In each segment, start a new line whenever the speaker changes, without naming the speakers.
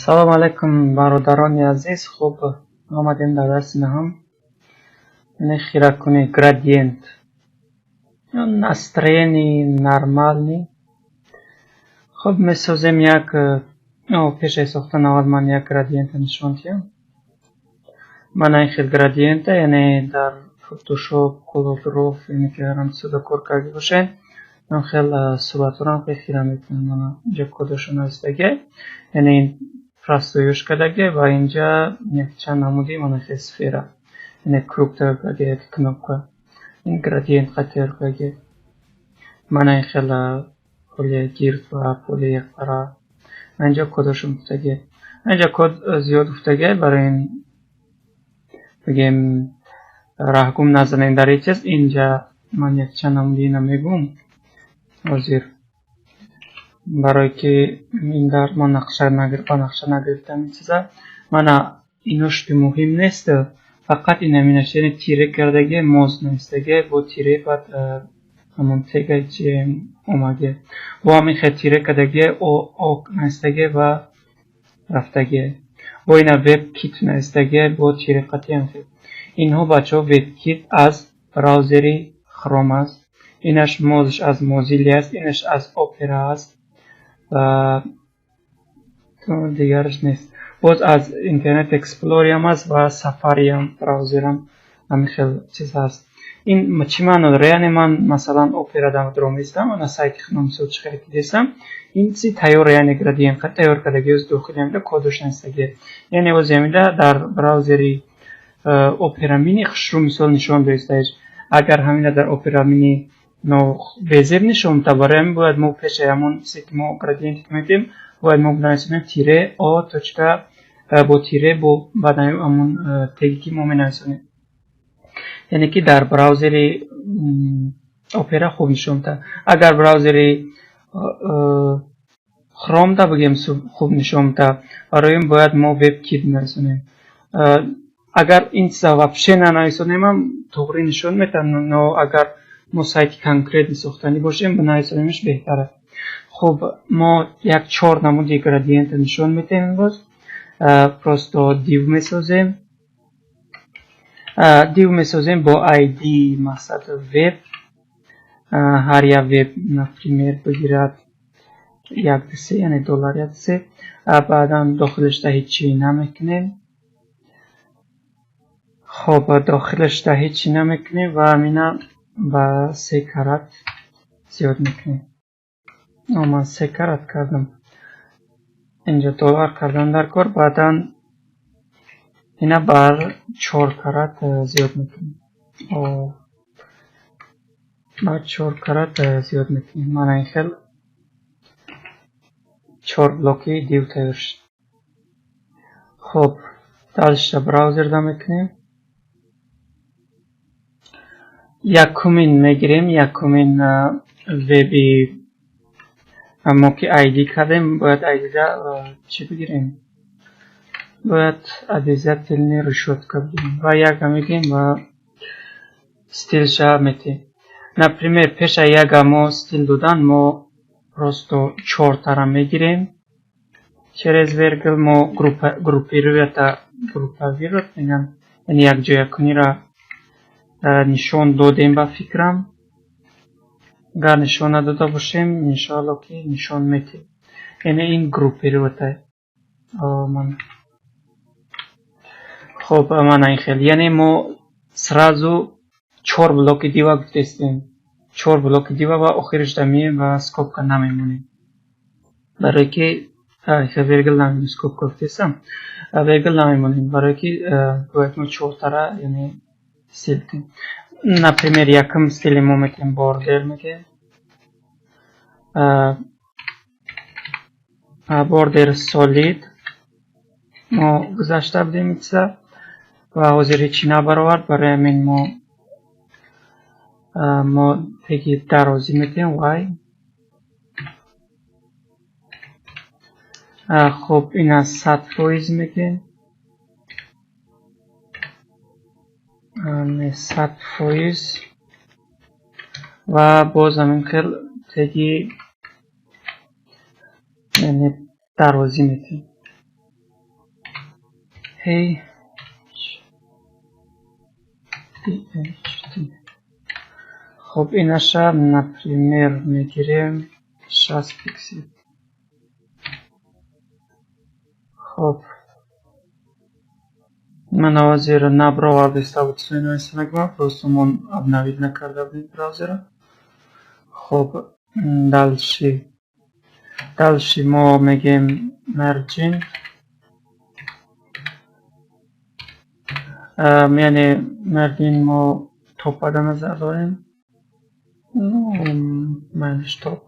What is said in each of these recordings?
Салом алайкум, бародарони азиз. Хуб, омадем дар дарси наҳум, яъне хиракунӣ, градиент, настроение нормальный. Хуб, месозем як. Пешаи сохтан аввал ман як градиента нишон диҳам. Мана ин хел градиента, яъне дар Photoshop, CorelDRAW, яъне ки ҳар чизода кор карда бошед, ин хел суратҳоро хел хира мекунем. Мана инҷа кодашо навистагиа, яъне простой ёш кардагиа, ва инҷа якчанд намуди мана хел сфера, яъне круг тайёр кардагиа, як кнопка, ин градиент қад тайёр кардагиа. Мана ин хел поли гирд ва поли якпара. Инҷа кодашо гуфтагиа, инҷа код зиёд гуфтагиа, барои ин бигем раҳгум назанем дар ин чиз. Инҷа ман якчанд намуди ина мегӯм ҳозир, барое ки ин дар мо нақша ба нақша нагирифтам ин чиза. Мана инош ки муҳим нест, фақат инаминаш, яъне тире кардагиа, моз навистагиа бо тире, баъд ҳамон тегаи чи омадия, бо ҳамин хел тире кардагиа, о навистагиа ва рафтагиа, бо ина WebKit навистагиа бо тире қатъиам хел. Инҳо, бачаҳо, WebKit аз браузери Chrome аст, инаш мозш аз Mozilla аст, инаш аз Opera аст ва дигараш нест. Боз аз Internet Explorer ам аст ва Safari ам браузерам ҳамин хел чиз ҳаст. Ин чӣ маъно дорад? Яъне ман, масалан, Opera ро местам, ана сайти худам, мисол, чӣ хеле дидестам, ин чизи тайёра, яъне градиент тайёр кардагиоз, дохили ҳамида кодаш навистагиа. Яъне ози ҳамида дар браузери Opera Mini хушрӯ, мисол, нишон доистаиш. Агар ҳамина дар Opera Mini безеб нишон диҳад, барои ҳамин бояд мо пешаи ҳамон чизе ки мо градиенте ки медиҳем, бояд мо бинависонем тире о точка бо тире, бо баъд ҳамон теге ки мо менависонем, яъне ки дар браузери Опера хуб нишон медиҳад. Агар браузери Chrome да бигем, хуб нишон медиҳад. Барои ин бояд мо WebKit бинависонем. Агар ин чиза вообще нанависонемам, туғри нишон медиҳад, но агар мо сайти конкретный сохтанӣ бошем, бинависонемаш беҳтар аст. Хуб, мо як чор намуди градиента нишон медиҳем имрӯз. Просто div месозем, div месозем бо id, мақсад, веб. Ҳар як веб, например, бигирад як ду се, яъне доллар як се. Баъдан дохилашда ҳечи намекунем. Хоб, дохилашда ҳечи намекунем ва ҳамина ба се карат зиёд мекунем. Ман се карат кардам, инҷа доллар кардан дар кор. Баъдан ина бар чор карат зиёд мекунем, бар чор карат зиёд мекунем. Мана ин хел чор блоки div тайёр шуд. Хуб, дальше браузерда мекунем. Якумин мегирем, якумин веби мо ки id кардем, бояд id-да чӣ бигирем? Бояд обязательно решётка бигирем ва яга мегирем ва стилша метем. Например, пеша яга мо стил додан, мо просто чортара мегирем через вергл. Мо группировать, группировать мегӯям, яъне якҷоякуниро нишон додем, ба фикрам. Агар нишон надода бошем, иншоалло ки нишон метиҳем. Яъне ин группировать. Хуб, мана ин хел, яъне мо сразу чор блоки div а гуфтестем, чор блоки div а, ва охирашда меем ва скобка намемонем, барое ки вергл намемонем, скобка гуфтестам, вергл намемонем, барое ки бояд мо чортара, яъне стил кунем. Например, якум стили мо метавонем border мегӯем, border solid. Мо гузашта будем ин чиза ва ҳозир ҳечи набаровард, барои ҳамин мо теги дарозӣ метавем y. Хуб, ина 100% мегӯем, 100%, ва боз ҳамин хел теги, яъне дарозӣ метавем. H T H T. Хуб, инаша, например, мегирем 60 пиксел. Хуб, ман ҳозир наброварда буд, нависанагма, просто мо обновить накарда будем браузера. Хуб, дальше мо мегем margin, яъне margin мо top дар назар дорем. Ну, майлиш, топ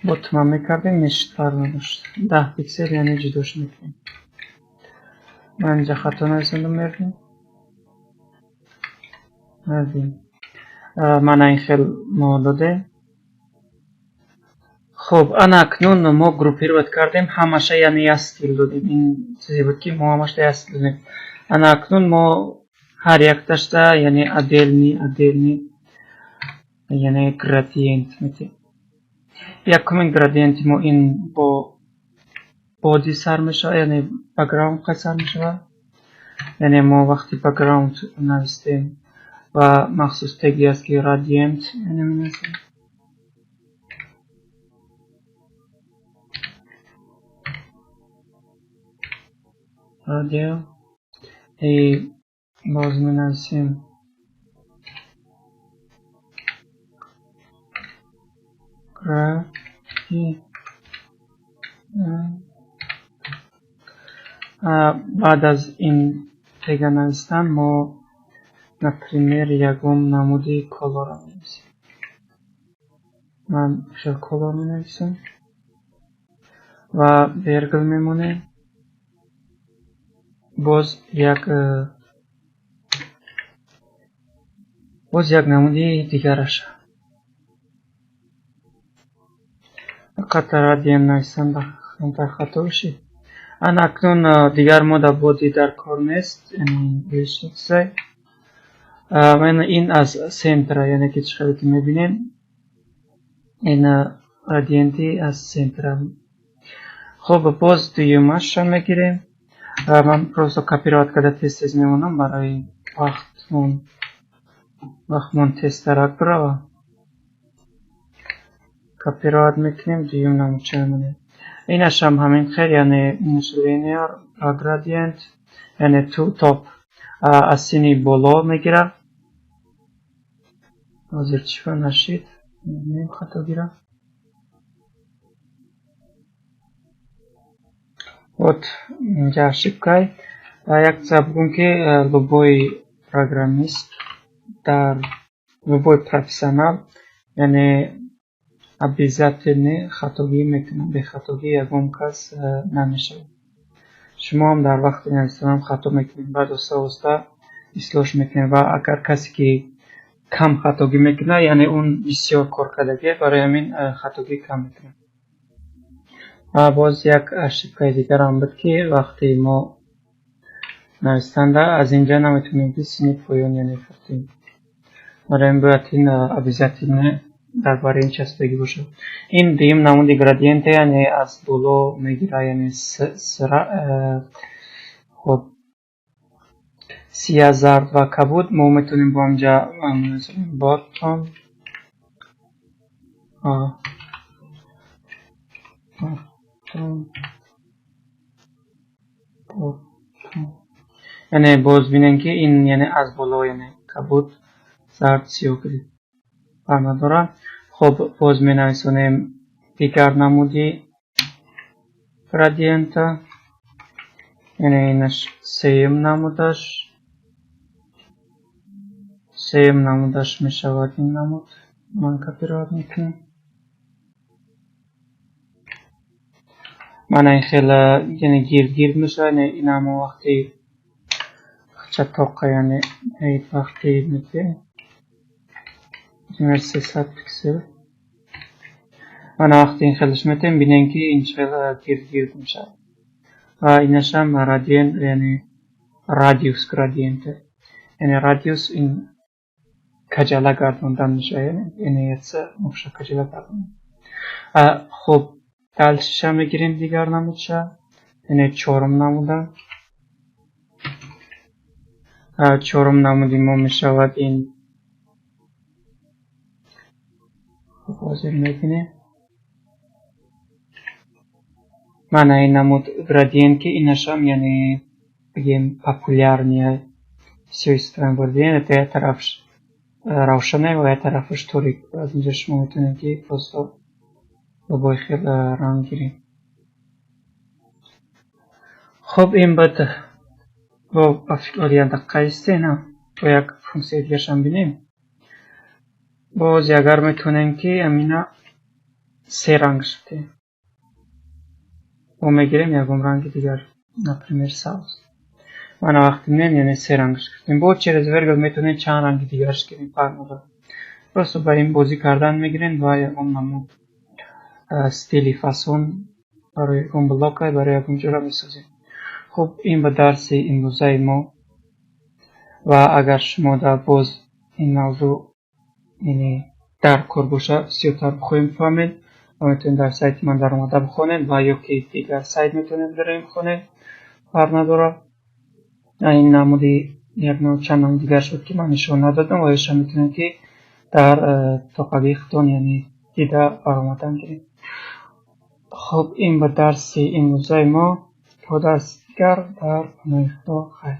bottom мекардем, мешид, фарқ надошт. 10 пиксел, яъне ҷудош мекунем. Ман инҷа хато нависондам. Margin мана ин хел мо додем. Хуб, ана акнун мо группировать кардем ҳамаша, яъне як стил додем. Ин чизе буд, ки мо ҳамаша як стил додем. Ана акнун мо ҳар якташта, яъне отдельный, яъне градиент метиҳем. Якумин градиенти мо ин бо body сар мешавад, яъне бэкграунд қай сар мешавад. Яъне мо вақти бэкграунд навистем ва махсус теги аст, ки gradient, яъне менависем radial и боз менависем gradient. Баъд аз ин тега навистан мо, например, ягон намуди color ро менависем. Ман хел color менависам ва вергул мемонем. Боз як намуди дигараша. Фақат gradient навистан камтар хато бошид. Ана акнун дигар мо дар body дар кор нест, лишний. Ин аз центра, яъне ки чӣ хеле ки мебинем, ин градиенти аз центра. Хуб, боз дуюмашро мегирем. Ман просто копировать карда тез тез мемонам, барои вақтмон тезтарак бирава. Копировать мекунем, дуюм намудча мемонем. Инашам ҳамин хел, яъне инаш linear gradient, яъне to top, аз сини боло мегирад. Ҳозир чӣ нашид, мебинем, хато гирам. Вот инҷа ошибкай. Як чиза бигӯм, ки любой программист, дар любой профессионал, яъне обязательно хатогӣ мекунад. Бехатогӣ ягон кас намешавад. Шумо ҳам дар вақти навистанам хато мекунед, баъд оста оста ислоҳ мекунед. Ва агар касе ки кам хатогӣ мекунад, яъне он бисёр кор кардагӣ, барои ҳамин хатогӣ кам мекунад. Ва боз як ошибкаи дигарам буд, ки вақте мо навистанда аз инҷа наметавонем, ки сини поён, яъне фуртем. Барои ҳамин бояд ин обязательно дар бари ин часпидагӣ бошад. Ин дуюм намуди градиенте, яъне аз боло мегирад, яъне хуб, сия, зард ва кабуд. Мо метавонем бо ҳаминҷа bottom bottom bottom, яъне боз бинем, ки ин, яъне аз боло, яъне кабуд, зард, сиёҳ гирифт, фарқ надорад. Хуб, боз менависонем дигар намуди градиента, яъне инаш сеюм намудаш. Сеюм намудаш мешавад ин намуд. Ман копировать мекунам. Мана ин хел, яъне гирд гирд мешавад. Яъне ин ҳамон вақти чатоқа, яъне вақти метиҳем, например, 300 пиксел. Мана вақти ин хелаш метиҳем, бинем, ки ин хел гирд гирд мешавад. Ва инашам радиент, яъне radius gradient, яъне radius ин каҷала гардондан мешавад, яъне мошa каҷала гардондан. Хуб, дальше ша мегирем, дигар намудша, яъне чорум намуда. Чорум намуди мо мешавад ин. Хуб, ҳозир мебинем. Мана ин намуд градиент, ки инашам, яъне бигем, популярный всё истифода бурдем. Это як тарафш равшане ва як тарафаш торик. Аз инҷо шумо метавонед, ки просто любой хел ранг гиред. Хуб, ин буд. Бо фикр, як дақиқа исте, на, бо як функсияи дигарашам бинем. Боз агар метавонем, ки амина се рангш бидем, мо мегирем ягон ранги дигар, например, сабз. Мана, вақте меем, яъне се рангш гирифтем. Боз через вергул метавонед чанд ранги дигараш гирем, фарқ надорад. Просто ба ин бозӣ кардан мегирем ва ягон намуд стили фасон барои ягон блока, барои ягон ҷора месозем. Хуб, ин ба дарси имрӯзаи мо. Ва агар шумо дар боз ин мавзӯъ, яъне дар кор боша, бисёртар бихоҳем бифаҳмед ва метавонед дар сайти ман даромада бихонед ва ё ки дигар сайт метавонед биравед бихонед, фарқ надорад. Ин намуди як чанд намуди дигар шуд, ки ман нишон надодам, ва ёша метавонед, ки дар тоқагии худтон, яъне дида баромадан гиред. Хуб, ин ба дарси имрӯзаи мо. То дарси дигар, дар паноҳи Худо, хайр.